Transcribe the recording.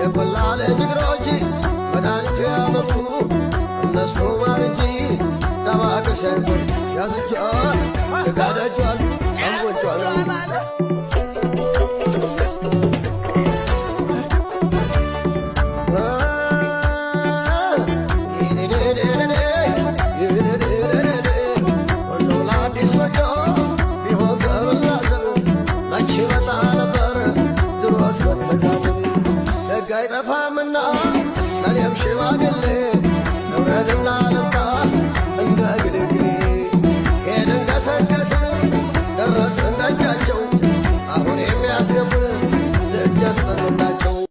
የቆላ ልጅ እግሮች መድኃኒቱ ያመጡ እነሱ ማር እንጂ ዳማከሴን ያዝጇል ስጋደጇል ሰንጎቿል። ደግ አይጠፋምና ለእኔም ሽማግሌ ልውረድና ልምጣ እንደ ግልግሌ። ሄድን ገሰገስን ደረስን ደጃቸው፣ አሁን የሚያስገቡን ደጅ አስጠኑላቸው።